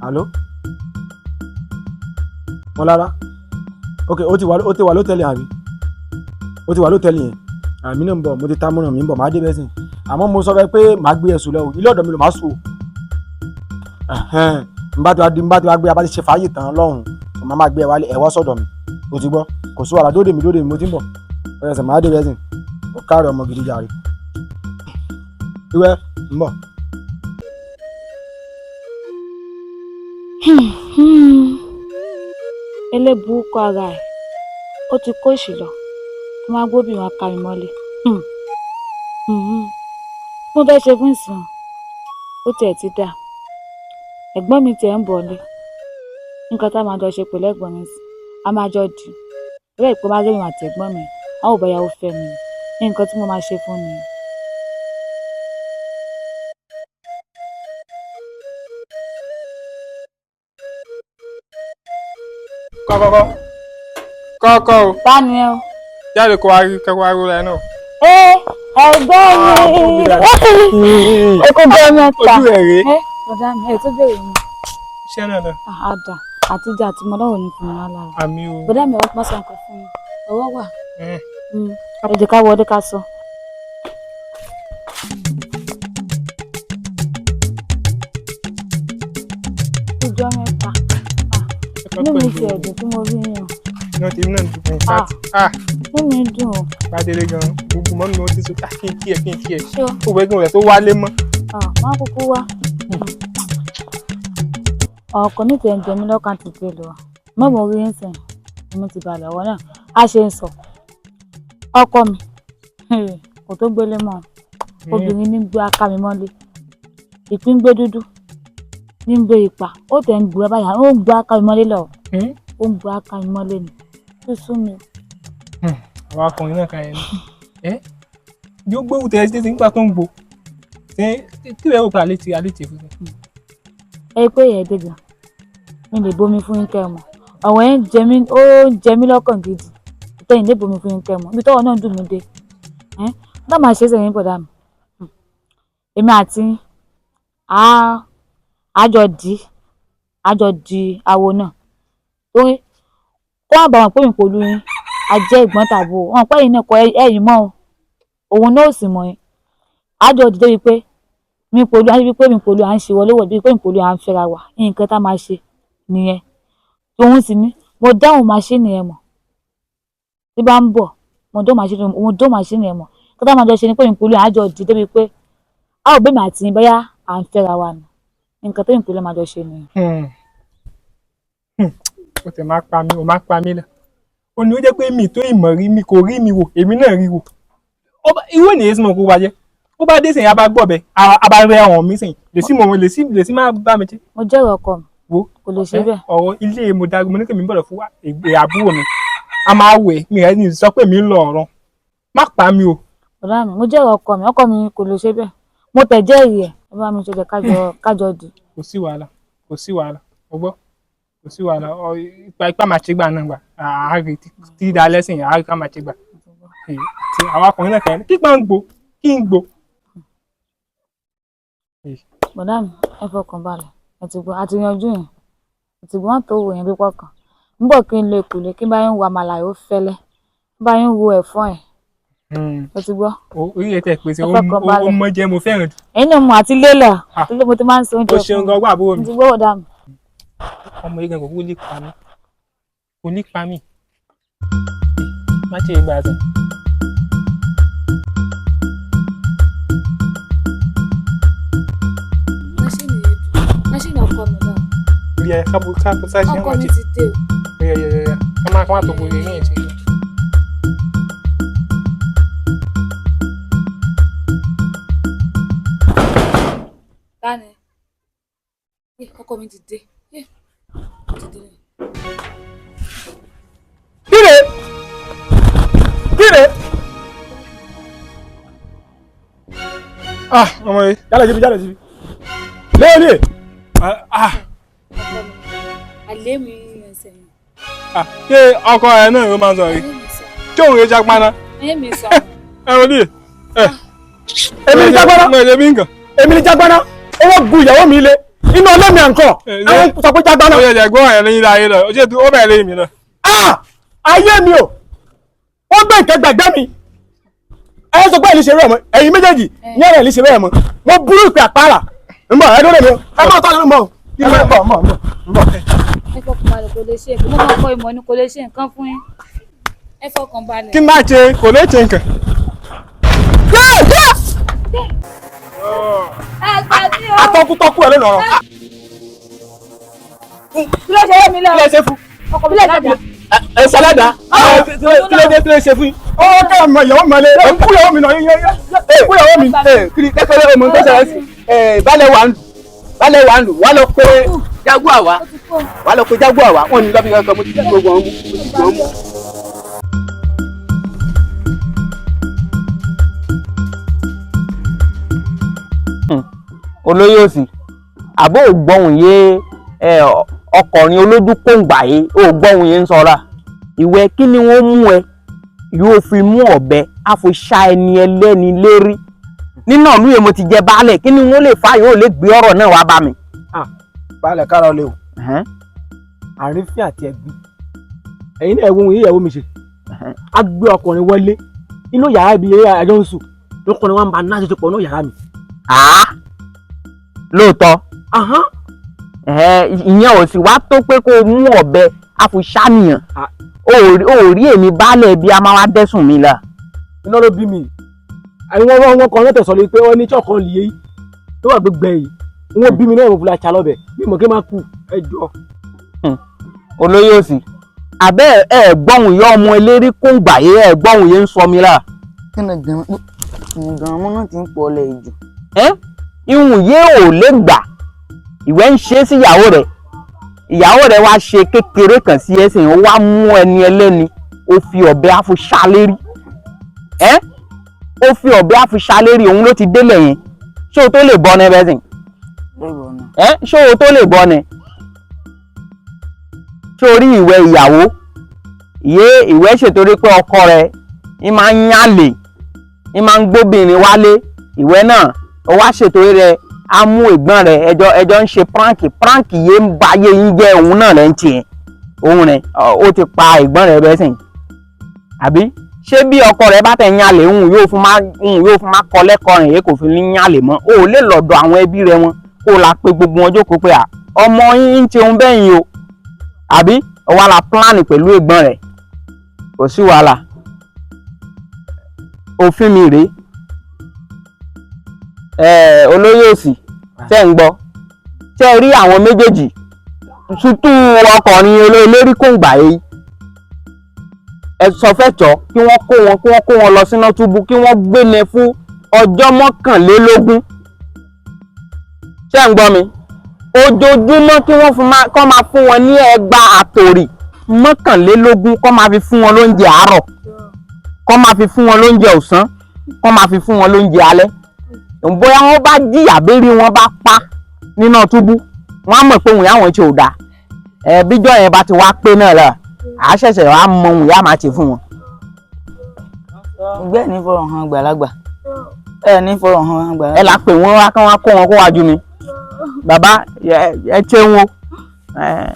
Àló wọn lára. Ok, ó ti wà, ó ti wà lótẹ́lì àbí? Ó ti wà lótẹ́lì yẹn. Àmì náà ń bọ̀, mo ti ta mọ́ràn mi ń bọ̀, máa dé bẹ́ẹ̀ sìn. Àmọ́ mo sọ fẹ́ pé màá gbé ẹ̀sùn lọ o, ilé ọ̀dọ̀ mi ló máa sùn o. N bá ti wá di, n bá ti wá gbé, a bá ti ṣe fàájì tán lọ́hùn, màá máa gbé ẹ wálé, ẹ wá sọ̀dọ̀ mi. O ti gbọ́, kò sí wàhálà, dóde mi, dóde mi, mo ti ń bọ̀. Ó yẹ sẹ̀, máa dé bẹ́ẹ̀ sìn. Ó káàárọ̀ ọmọ gidi jàre. Ìwẹ́ ń bọ̀. Eléburúkú ara ẹ̀ ó ti kó ìṣì lọ tó máa gbóbìnrin wá ká mi mọ́lé. Kí mo fẹ́ ṣe fún ìsìn, ó tiẹ̀ ti dáa. Ẹ̀gbọ́n mi tiẹ̀ ń bọ̀ nílé. Nǹkan tá a máa jọ ṣe pẹ̀lú ẹ̀gbọ́n mi sí, a máa jọ dì í. Bẹ́ẹ̀ pé máa gbé mi àti ẹ̀gbọ́n mi, a ó bá yàwó fẹ́ mi. Nǹkan tí mo máa ṣe fún ni. Kọ́kọ́kọ́ kọ́kọ́ o. Bá ní ẹ o. Jáde kó wá rí kẹ́kọ̀ọ́ wá rí rẹ náà. Ẹ ẹ̀gbọ́n mi. Ẹ kó bẹ́ẹ̀ mẹ́ta. Ojú ẹ̀ rèé. Ẹ bọ̀dá mi, ẹ tó béèrè mi. Iṣẹ́ náà náà. Àdà àtijọ́ àti mọ́lọ́wọ́ ní fún mi lára. Àmì o. Bọ̀dá mi, ọwọ́ pásán kan fún mi. Ọwọ́ wà. Ẹ jẹ́ ká wọlé ká sọ. Ìjọ mẹ́ta. Inú mi ti ẹ̀dùn tí mo rí yàn. Iná tèmi náà dùn in fact. Inú mi dùn o. Bádélé gan-an, gbogbo mọ́ mi ó ti sọ kí n kí ẹ, kí n kí ẹ. Ṣé o? Ó wẹ́ gan-an rẹ̀ tó wálé mọ́. Máa kúkú wá. Ọkọ mi tẹ̀ ń jẹ mí lọ́kàn títí lọ. Mọ́ mo rí ń sìn, èmi ti balẹ̀ ọwọ́ náà. A ṣe ń sọ. Ọkọ mi kò tó gbélé mọ́. Obìnrin ní gbé aká mi mọ́lé. Ìpín gbé dúdú ní gbé ipa. Ó tẹ̀ ń gbé báyà, ó ń gbé aká mi mọ́lé lọ. Ó ń gbé aká mi mọ́lé ni. Ó sún mi. Àwọn akọrin náà kan yẹn ni. Ẹ́ yóò gbóhùn tẹ̀ ẹ́ sí nígbà tó ń gbò. Ṣé tí ìwé òkú àlè ti àlè ti fún mi? Ẹ pé ìyẹn dé gan. Mi lè bomi fún yín kẹ́ ẹ mọ̀. Ọ̀rọ̀ yẹn ń jẹ mí, ó ń jẹ mí lọ́kàn gidi. Ìtẹ̀yìn lè bomi fún yín kẹ́ ẹ mọ̀. Ibi tọ́wọ́ náà dùn mí dé. Ẹ́ bá máa ṣe é sẹ́yìn bọ̀dá mi. Èmi àti á jọ di, á jọ di awo náà. Torí kó má bàa mọ̀ pé mi pẹ̀lú yín, a jẹ́ ẹ̀gbọ́n tàbí o. Wọ́n pẹ́ yín náà kọ ẹ̀yìn mọ́ o. Òun náà ò sì mọ̀ yín. Á jọ di débi pé mi pẹ̀lú, á débi pé mi pẹ̀lú à ń ṣe wọléwọ̀de, débi pé mi pẹ̀lú à ń fẹ́ra wa. Nǹkan tá a máa ṣe nìyẹn. Òun sì ní mo dáhùn máṣíìnì ẹ̀ mọ̀. Tí bá ń bọ̀, mo dán máṣíìnì, mo dán máṣíìnì ẹ̀ mọ̀. Nǹkan tá a máa jọ ṣe ni pé mi pẹ̀lú à jọ di débi pé a ò bẹ́ mi àti yín bóyá à ń fẹ́ra wa nù. Nǹkan tó mi pẹ̀lú máa jọ ṣe nìyẹn. Ó tẹ̀ máa pa mí, ó máa pa mí lọ. Ó ní ó jẹ́ pé mi tó ìmọ̀ rí mi kò rí mi wò, èmi náà rí wò. Irú ènìyàn sì mọ̀ kó wáyé. Ó bá dé sìn, a bá gbọ́ bẹ, a bá rẹ ọ̀hún mi sìn, lè sí mọ̀, lè sí máa bá mi jẹ́. Mo jẹ́rìí ọkọ mi. Wo Kò lè ṣe bẹ́ẹ̀. Ọ̀rọ̀ ilé mo darí, mo ní kí mi bọ̀dọ̀ fún àbúrò mi. A máa wẹ̀, mi rẹ̀ ní sọ pé mi ń lọ ọ̀run. Má pa mi o. Bọ̀dá mi, mo jẹ́rìí ọkọ mi, ọkọ mi kò lè ṣe bẹ́ẹ̀. Mo tẹ̀ jẹ́rìí ẹ̀, ẹ bá mi ṣe jẹ́ kájọ dì. Kò sí wàhálà, kò sí wàhálà, o gbọ́, kò sí wàhálà. Ipa máa ṣe gbà náà gbà, àárí tí da lẹ́sìn, àárí ká máa ṣe gbà. Àti àwọn akọrin náà kẹ́rin, kí pa ń gbò, kí ń gbò. Bọ̀dá mi, ẹ fọkàn balẹ̀, ẹ ti gbọ́, a ti yanjú yẹn. Ẹ ti gbọ́, wọ́n tó wò yẹn bí pọ̀kan. Ń bọ̀ kí n lo ìkùlé, kí n bá yín wo àmàlà yóò fẹ́lẹ́, kí n bá yín wo ẹ̀fọ́ ẹ̀. Ẹ ti gbọ́. Orí ẹ̀ tẹ̀ pèsè, Ẹ fọkàn ó balẹ̀. mọ jẹ́ mo fẹ́ràn jù. Ẹ̀yin náà mo àti lélẹ̀, àti mo ti máa ń se oúnjẹ O ṣeun gan, gbọ́ àbúrò mi. Mo ti gbọ́ bọ̀dá mi. Ọmọ yìí gan kò lè pa mí. Kò ní pa mí. Má ṣe ìgbà sẹ̀. Máṣíìnì ọkọ mi náà. Rí ẹ, káàbọ̀ káàbọ̀ sáà ṣe ń Ọkọ wá mi jẹ. ti dé o. Rí ẹ, rí ẹ, ká má tó bo eré yẹn ṣe. Tani? Ọkọ mi ti dé. Ó ti dé. Kíre! Kíre! Ah, ọmọ yìí. Jálẹ̀ síbi, jálẹ̀ síbi. Léèlé! Ọkọ mi, àlẹ́ mi yẹn sẹ́yìn. Ṣé ọkọ ẹ náà ló máa ń sọ rí? Ṣé òun rẹ̀ jápáná? Ẹ̀yẹ́ mi sọ. Ẹ wọlé. Èmi ni jápáná. Mo ṣe bí nǹkan. Èmi ni jápáná. Owó gun ìyàwó mi lé. Inú ọlọ́mi à ń kọ́ àwọn sọ pé jágbá Ó náà. yẹ jẹ́ gbọ́ ẹ̀ lẹ́yìn láyé lọ ó ṣe ó bẹ̀rẹ̀ lẹ́yìn mi lọ. Ah! Ayé mi o, ó gbé nǹkan gbàgbé mi. Ẹ sọ pé ẹ̀ ní ṣe rẹ̀ mọ́, ẹ̀yin méjèèjì ní ẹ̀rẹ̀ ní ṣe rẹ̀ mọ́. Mo burú ìpè àpárá. Ń bọ̀ ẹ lórí mi o, ẹ máa tọ́ ń bọ̀. Ẹ máa bọ̀ ń bọ̀ ń bọ̀. Ẹ fọkàn balẹ̀, kò lè ṣe nǹkan. Mo máa kọ́ ìmọ̀ ni, kò lè ṣe nǹkan fún yín. Ẹ fọkàn balẹ̀. Kí n máa ṣe kò lè ṣe nǹkan. Ẹ gbà mí o. Atọ́kútọ́kú ẹ ló lọ́rọ̀. Kí ló ṣe yé mi lọ? Kí lẹ ṣe fún? Ọkọ mi ládàá. Ẹ ṣaládàá. Kí ló dé, kí ló ṣe fún yín? Ó kẹ́ ọmọ ìyàwó mi lé. Ẹ ń kú ìyàwó mi náà, ẹ kú ìyàwó mi. Kiri kẹkẹrẹ ọmọ tó ṣẹlẹ̀ sí ẹ balẹ̀ wà ń lù, balẹ̀ wà ń lù, wà lọ pé jaguar wa, wà lọ pé jaguar wa, wọn ní lọ́bì kankan. Mo ti jẹ́ gbogbo wọn mú, mo ti gbọ́ mú. Olóyè òsì, àbó ògbọ́hùn yé ẹ ọkọrin olójú kóńgbà yé ògbọ́hùn yé ń sọra ìwẹ. Kí ni wọ́n mú ẹ yóò fi mú ọ̀bẹ á fi ṣá ẹni ẹlẹ́ni lérí nínú ìlú yẹn? Mo ti jẹ baálẹ̀, kí ni wọ́n lè fa yóò lè gbé ọ̀rọ̀ náà wá bá mi. Balẹ̀ kára lé o. Àrífín àti ẹ̀gbin. Ẹ̀yin náà, ẹ̀wọ̀n ìyàwó mi ṣe. A gbé ọkùnrin wọlé inú yàrá ibi eré àjọ ń sùn, lọkùnrin wa ń ba náà ṣe pọ̀ inú yàrá mi. Àá, lóòótọ́? Ahán. Ìyẹn ò sì wá tó pé kó o mú ọ̀bẹ á fi ṣàníyàn. Ah. O ò rí èmi baálẹ̀ bí a máa wá dẹ́sùn mi là. Iná ló bí mi. Àwọn wọn wọn kan lọ́tẹ̀ sọ lé pé wọ́n ní tí ọkàn lè yé tó wà gbẹgbẹ yìí. Wọ́n bí mi náà, mo fi la ṣá lọ́bẹ̀ mi mọ̀ kí n máa kú, ẹ jọ. Olóyè òsì, àbẹ́ ẹ gbọ́hùn yọ ọmọ eléré kóńgbà yé, ẹ gbọ́hùn yé ń sọ mi là. Kí ni gan mọ́ náà ti ń pọ̀ lẹ̀ jù? Ẹ́ ihun yé ò lè gbà. Ìwẹ́ ń ṣe é sí ìyàwó rẹ̀, ìyàwó rẹ̀ wá ṣe kékeré kan sí ẹsẹ̀, ó wá mú ẹni ẹlẹ́ni, ó fi ọ̀bẹ àfoṣálérí, ẹ́ ó fi ọ̀bẹ àfoṣálérí. Òun ló ti délẹ̀ yẹn. Ṣé o tó lè bọ́ ní ẹbẹ̀ sìn? Lẹ́gbọ̀n náà. Ẹ́, ṣé o tó lè bọ́ ni? Ṣé o rí ìwẹ̀ ìyàwó yé ìwẹ́ ṣètòrí pé ọkọ rẹ̀ ń máa ń yàlè, ń máa ń gbóbìnrin wálé, ìwẹ́ náà ó wá ṣètòrí rẹ̀, á mú ẹ̀gbọ́n rẹ̀, ẹjọ́ ẹjọ́ ń ṣe prank. Prank yé ń ba ayé yín jẹ́, òun náà rẹ̀ ń tiẹ̀, òun rẹ̀ ó ti pa ẹ̀gbọ́n rẹ̀ bẹ́ẹ̀ sìn. Àbí ṣé bí ọkọ rẹ̀ bá tẹ̀ ń yàlè, òun yóò fún má kọ lẹ́kọ̀ọ́ rẹ̀ yé, kò fi ní yàlè mọ́. O ò lè lọ́dọ̀ àwọn ẹbí rẹ̀ wọn kó o la pé gbogbo wọn jókòó pé à ọmọ yín ń ṣeun bẹ́ẹ̀ yín o, àbí ó wá la pílánì pẹ̀lú ẹ̀gbọ́n rẹ̀? Kò sí wàhálà, òfin mi rèé. Ẹ olóyè òsì, tẹ́ ń gbọ́, tẹ́ ẹ rí àwọn méjèèjì tútù ọkọrin olórí kòǹgbà yìí, ẹ sọ fẹ́tọ̀ kí wọ́n kó wọn, kí wọ́n kó wọn lọ sínú túbú, kí wọ́n gbéne fún ọjọ́ 21. Ṣé ń gbọ́ mi? Ojoojúmọ́ kí wọ́n fún máa kọ́ máa fún wọn ní ẹgba àtòrì 21, kọ́ máa fi fún wọn lóúnjẹ àárọ̀, kọ́ máa fi fún wọn lóúnjẹ ọ̀sán, kọ́ máa fi fún wọn lóúnjẹ alẹ́. Bóyá wọ́n bá jìyà bérí wọn bá pa nínú túbú, wọ́n á mọ̀ pé òun yà wọ́n ti ò dáa. Ẹ bíjọ́ yẹn bá ti wá pé náà là á ṣẹ̀ṣẹ̀ wá mọ òun yà máa ti fún wọn. Ìgbẹ́ ní fọ̀rọ̀ hàn gbàlagbà. Ẹ ní fọ̀rọ̀ hàn gbàlagbà. Ẹ là pè wọ́n wá, kán wá kó wọn kó wájú mi. Bàbá ẹ ṣeun o. Ẹ.